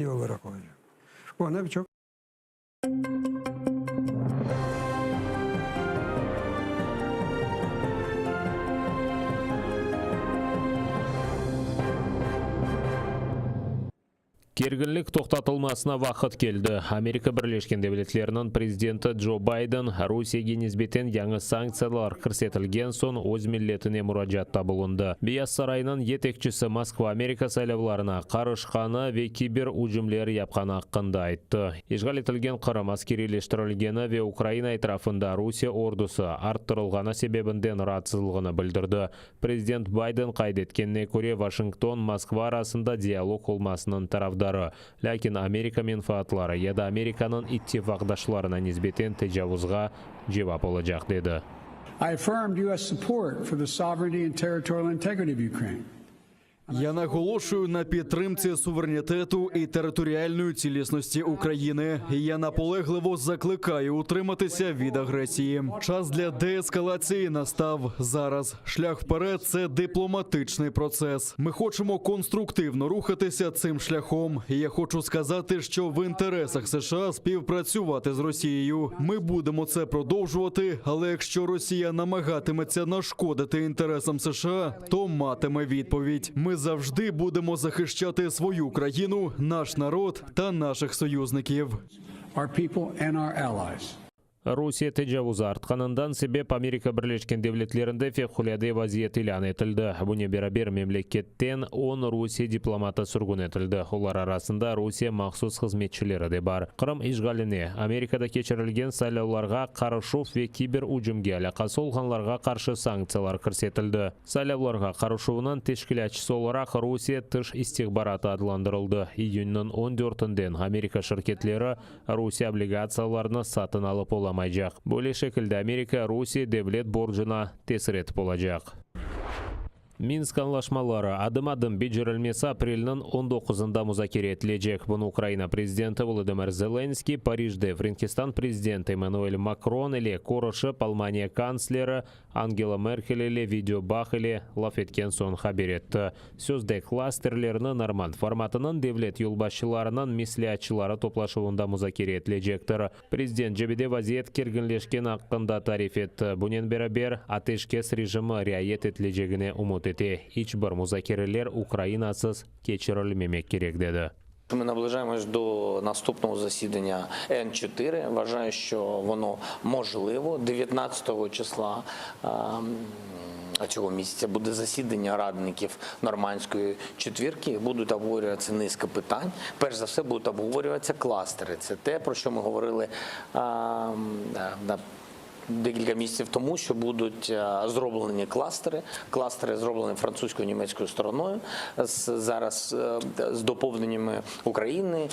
Olaraq olacaq. Ona bir çoq. Kerginlik toqtatılmasına vaqıt keldi. Amerika Birleşken Devletleriniñ prezidenti Joe Biden, Rusiyege nisbeten yañı sanktsiyalar kirsetilgen soñ öz milletine muracaatta bulundı. Beyaz Saraynıñ yetekçisi Moskva Amerika saylavlarına qarışqanı ve kiber ücümler yapqanı aqqında ayttı. İşğal etilgen Qırım askeriyleştirilgeni ve Ukraina etrafında Rusiye ordusı arttırılğanı sebebinden raatsızlığını bildirdi. Prezident Biden qayd etkenine köre, Vaşington Moskva arasında dialog olmasınıñ tarafdarı, lâkin Amerika menfaatları ya da Amerikanıñ ittifaqdaşlarına nisbeten tecavuzğa cevap olacaq, dedi. I affirmed US support for the sovereignty and territorial integrity of Ukraine. Я наголошую на підтримці суверенітету і територіальної цілісності України. Я наполегливо закликаю утриматися від агресії. Час для деескалації настав зараз. Шлях вперед це дипломатичний процес. Ми хочемо конструктивно рухатися цим шляхом. Я хочу сказати, що в інтересах США співпрацювати з Росією. Ми будемо це продовжувати, але якщо Росія намагатиметься нашкодити інтересам США, то матиме відповідь. Ми завжди будемо захищати свою країну, наш народ та наших союзників. Our people and our allies. Rusiye tecavuzı artqanından sebep Amerika Birleşken Devletlerinde fevqulâde vaziyet ilân etildi. Bunen beraber, memleketten on Rusiye diplomatı sürgün etildi, olar arasında Rusiye mahsus hızmetçileri de bar. Qırım işğaline, Amerikada keçirilgen saylavlarğa qarışuv ve kiber ücümge alâqası olğanlarğa qarşı sanktsiyalar kirsetildi. Saylavlarğa qarışuvnıñ teşkilâtçısı olaraq Rusiye tış istihbaratı adlandırıldı. İyünniñ on dörtünden Amerika şirketleri Rusiye obligatsiyalarını satın alıp olamaycaq. Böyle şekilde Amerika Rusiye devlet borcuna tesir etip olacaq. Minsk añlaşmaları adım-adım becerilmesi aprelniñ on doquzında muzakere etilecek. Bunı Ukraina prezidenti Volodımır Zelenskıy Parijde Frenkistan prezidenti Emmanuel Makron ile körüşip, Almaniya kantsleri Angela Merkel ile video bağ ile laf etken soñ haber etti. Sözde klasterlerni Normand formatınıñ devlet yolbaşçılarınıñ mesleatçıları toplaşuvında muzakere etilecektir. Prezident cebede vaziyet kerginleşkeni aqqında tarif etti, bunen beraber, ateşkes rejimi riayet etilecegine ümüt ete. İç bir muzakereler Ukrainasız keçirilmemek kerek, dedi. Ми наближаємось до наступного засідання Н-чотири. Вважаю, що воно можливо. Дев'ятнадцятого числа цього місяця буде засідання радників Нормандської четвірки. Будуть обговорюватися низка питань. Перш за все будуть обговорюватися кластери. Це те, про що ми говорили на декілька місяців тому, що будуть зроблені кластери. Кластери зроблені французькою і німецькою стороною, зараз з доповненнями України.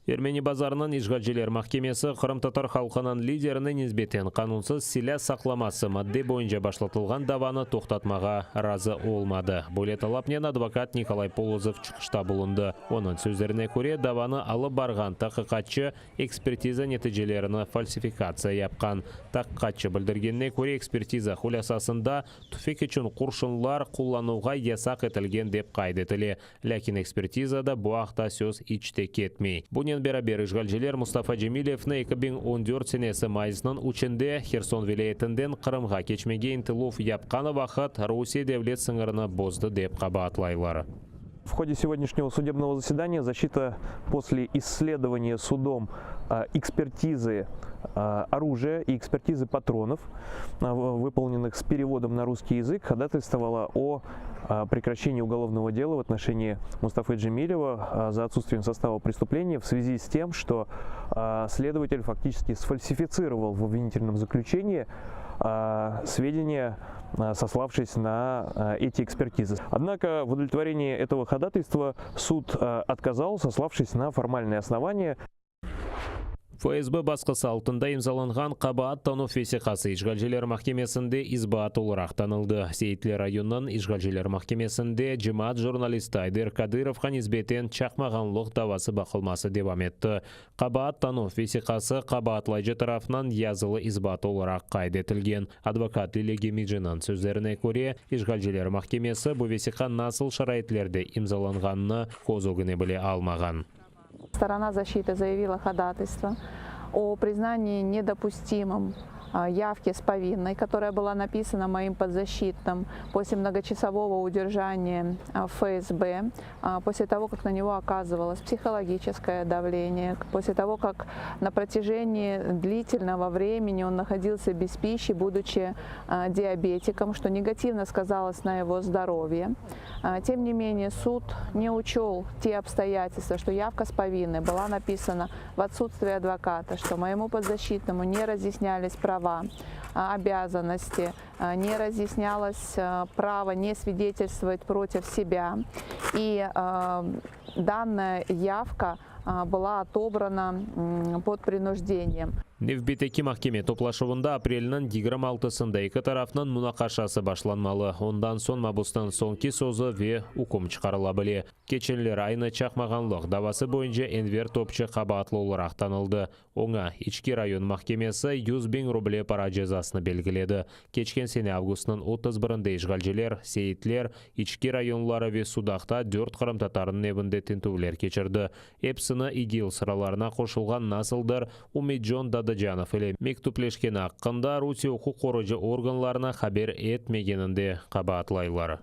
Ermeni Bazarnıñ işğalciler mahkemesi qırımtatar halqınıñ liderine nisbeten qanunsız silâ saqlaması madde boyunca başlatılğan davanı toqtatmağa razı olmadı. Böyle talapnen advokat Nikolay Polozov çıqışta bulundı. Onıñ sözlerine köre, davanı alıp barğan taqiqatçı ekspertiza neticelerini falsifikatsiya yapqan. Taqiqatçı bildirgenine köre, ekspertiza hulâsasında tüfek içün qurşunlar qullanuvğa yasaq etilgen dep qayd etile. Lâkin ekspertizada bu aqta söz iç te ketmey. Bunen beraber, işğalciler Mustafa Cemilevni 2014 senesi mayısnıñ üçünde Herson vilâyetinden Qırımğa keçmege ıntıluv yapqanı vaqıt Rusiye devlet sıñırını bozdı dep qabaatlaylar. В ходе сегодняшнего судебного заседания защита после исследования судом экспертизы оружия и экспертизы патронов, выполненных с переводом на русский язык, ходатайствовала о прекращении уголовного дела в отношении Мустафы Джемилева за отсутствием состава преступления в связи с тем, что следователь фактически сфальсифицировал в обвинительном заключении сведения, сославшись на эти экспертизы. Однако в удовлетворении этого ходатайства суд отказал, сославшись на формальные основания. FSB basqısı altında imzalanğan qabaat tanuv vesiqası işğalciler mahkemesinde isbaat olaraq tanıldı. Seyitler rayonınıñ işğalciler mahkemesinde cemaat jurnalisti Ayder Kadırovğa nisbeten çaqmağanlıq davası baqılması devam etti. Qabaat tanuv vesiqası qabaatlayıcı tarafnıñ yazılı isbatı olaraq qayd etilgen. Advokat Lilya Gemiciniñ sözlerine köre, işğalciler mahkemesi bu vesiqa nasıl şaraitlerde imzalanğanını köz ögüne bile almağan. Сторона защиты заявила ходатайство о признании недопустимым явки с повинной, которая была написана моим подзащитным после многочасового удержания в ФСБ, после того, как на него оказывалось психологическое давление, после того, как на протяжении длительного времени он находился без пищи, будучи диабетиком, что негативно сказалось на его здоровье. Тем не менее, суд не учел те обстоятельства, что явка с повинной была написана в отсутствие адвоката, что моему подзащитному не разъяснялись права, обязанности, не разъяснялось право не свидетельствовать против себя. И данная явка была отобрана под принуждением. Nevbetteki mahkeme toplaşuvında aprelniñ 26-sında eki tarafnıñ munaqaşası başlanmalı, ondan soñ mabusnıñ soñki sözü ve üküm çıqarıla bile. Keçenler aynı çaqmağanlıq davası boyunca Enver Topçı qabaatlı olaraq tanıldı. Oña İçki rayon mahkemesi 100 biñ ruble para cezasını belgiledi. Keçken sene avgustnıñ 31-inde işğalciler, Seyitler, İçki rayonları ve Sudaqta dört qırımtatarınıñ evinde tintüvler keçirdi. Episini İGİL sıralarına qoşulğan nasıldır Umicon Dadacanov ile mektüpleşkeni aqqında Rusiye uquq qoruyıcı organlarına haber etmegeninde qabaatlaylar.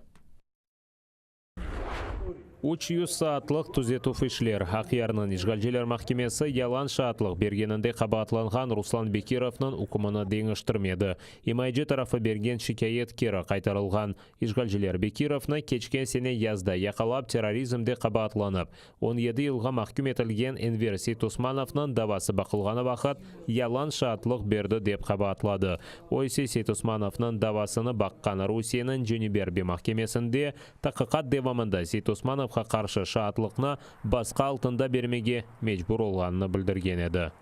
300 saatlıq tüzetüv işler. Aqyarnıñ işğalciler mahkemesi yalan şaatlıq bergeninde qabaatlanğan Ruslan Bekirovnıñ ükmüni deñiştirmedi. İmayeci tarafı bergen şikâyet keri qaytarılğan. İşğalciler Bekirovnı keçken sene yazda yaqalap terrorizmde qabaatlanıp, 17 yılğa mahküm etilgen Enver Seytosmanovnıñ davası baqılğanı vaqıt yalan şaatlıq berdi dep qabaatladı. O ise Seytosmanovnıñ davasını baqqan Rusiyeniñ Cenübiy mahkemesinde taqiqat devamında Seytosmanovğa qarşı şaatlıqnı basqı altında bermege mecbur olğanını bildirgen edi.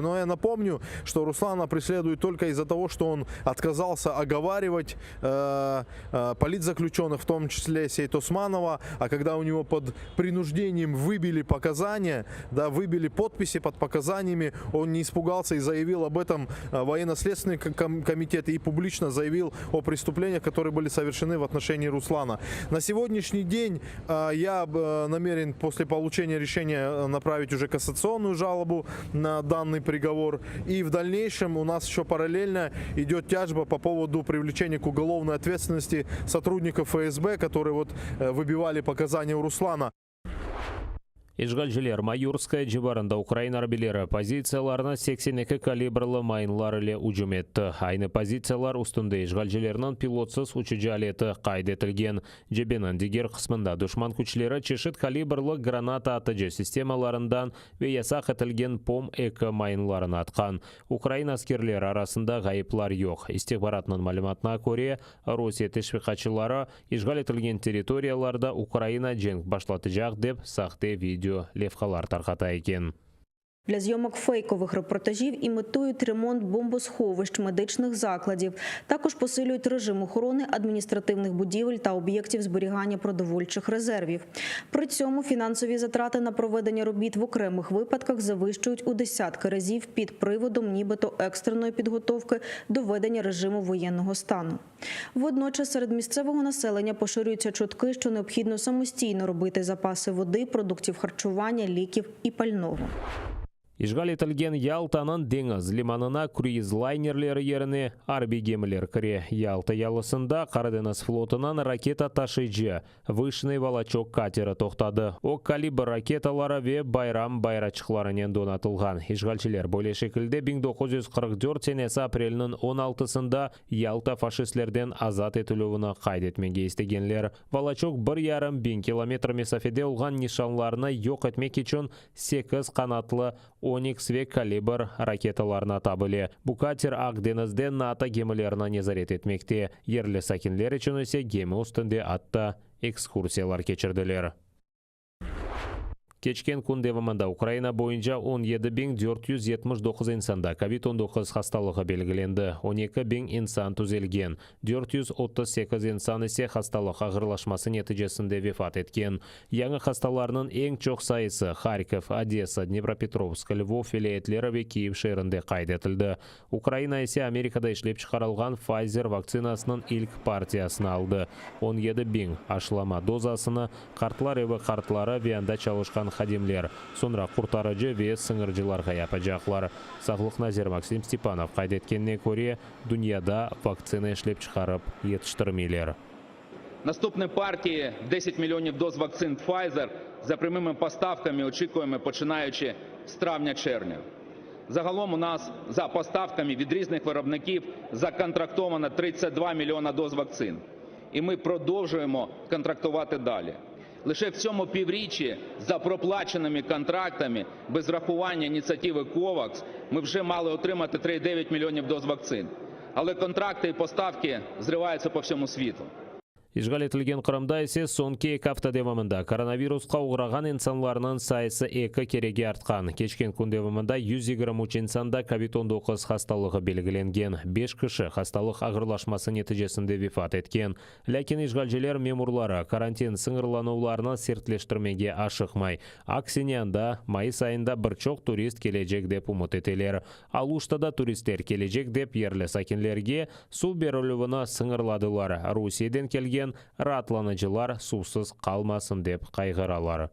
Но я напомню, что Руслана преследуют только из-за того, что он отказался оговаривать э, э, политзаключенных, в том числе Сейтосманова, а когда у него под принуждением выбили показания, да, выбили подписи под показаниями, он не испугался и заявил об этом э, военно-следственный комитет и публично заявил о преступлениях, которые были совершены в отношении Руслана. На сегодняшний день э, я э, намерен после получения решения э, направить уже кассационную жалобу на данный приговор. И в дальнейшем у нас еще параллельно идет тяжба по поводу привлечения к уголовной ответственности сотрудников ФСБ, которые вот э, выбивали показания у Руслана. İşğalciler Mayurskaya civarında Ukraina arbiyleri pozitsiyalarına 82 kalibrli mayınlar ile ücüm etti. Aynı pozitsiyalar üstünde işğalcilerniñ pilotsız uçucı aleti qayd etilgen. Cebeniñ diger qısmında duşman küçleri çeşit kalibrli granata atıcı sistemalarından ve yasaq etilgen POM-2 mayınlarını atqan. Ukraina askerleri arasında ğayıplar yoq. İstihbaratnıñ malümatına köre, Rusiye teşviqatçıları işğal etilgen territoriyalarda Ukraina cenk başlatacaq dep sahte video levhalar tarqata eken. Для зйомок фейкових репортажів імітують ремонт бомбосховищ медичних закладів. Також посилюють режим охорони адміністративних будівель та об'єктів зберігання продовольчих резервів. При цьому фінансові затрати на проведення робіт в окремих випадках завищують у десятки разів під приводом нібито екстреної підготовки до введення режиму воєнного стану. Водночас серед місцевого населення поширюються чутки, що необхідно самостійно робити запаси води, продуктів харчування, ліків і пального. İşğal etilgen Yaltanıñ deñiz limanına kruiz laynerleri yerine arbiy gemiler kire. Yalta yalısında Qaradeñiz flotunıñ raketa taşıyıcı Vışnıy Voloçok kateri toqtadı. O Kalibr raketaları ve bayram bayraçıqlarınen donatılğan. İşğalciler böyle şekilde 1944 senesi aprelniñ 16-sında Yalta faşistlerden azat etilüvini qayd etmege istegenler. Voloçok 1,5 biñ kilometr mesafede olğan nişanlarını yoq etmek içün 8 qanatlı Oniks ve Kalibr raketalarını ata bile. Bu kater Aq deñizde NATO gemilerini nezaret etmekte. Yerli sakinler içün ise gemi üstünde atta ekskursiyalar keçirdiler. Keçken kün devamında Ukraina boyunca 17 479 insanda kovid 19 hastalığı belgilendi, 12 000 insan tüzelgen, 438 insan ise hastalıq ağırlaşması neticesinde vefat etken. Yañı hastalarnıñ eñ çoq sayısı Harkov, Odessa, Dnepropetrovsk, Lvov vilâyetleri ve Kiyev şeerinde qayd etildi. Ukraina ise Amerikada işlep çıqarılğan Pfizer vaktsinasınıñ ilk partiyasını aldı. 17 biñ aşılama dozasını qartlar evi qartları ve anda çalışqan hadimler, soñra qurtarıcı ve sıñırcılarğa yapacaqlar. Sağlıq naziri Maksim Stepanov qayd etkenine köre, dünyada vaktsina işlep çıqarıp yetiştirmeyler. Наступні партії 10 мільйонів доз вакцин Pfizer за прямими поставками очікуємо починаючи з травня-червня. Загалом у нас за поставками від різних виробників законтрактовано 32 мільйона доз вакцин. І ми продовжуємо контрактувати далі. Лише в цьому півріччі за проплаченими контрактами без врахування ініціативи COVAX ми вже мали отримати 3,9 мільйонів доз вакцин. Але контракти і поставки зриваються по всьому світу. İşğal etilgen Qırımda ise soñki 2 afta devamında koronavirusqa oğrağan insanlarnıñ sayısı eki kerege artqan. Keçken kün devamında 123 insanda COVID-19 hastalığı belgilengen. 5 kişi hastalıq ağırlaşması neticesinde vefat etken. Lâkin işğalciler memurları karantin sıñırlanuvlarını sertleştirmege aşıqmay. Aksine anda mayıs ayında bir çoq turist kelecek dep ümüt eteler. Aluştada turistler kelecek dep yerli sakinlerge suv berilüvini sıñırladılar. Rusiyeden kelgen raatlanıcılar suvsız qalmasın dep qayğıralar.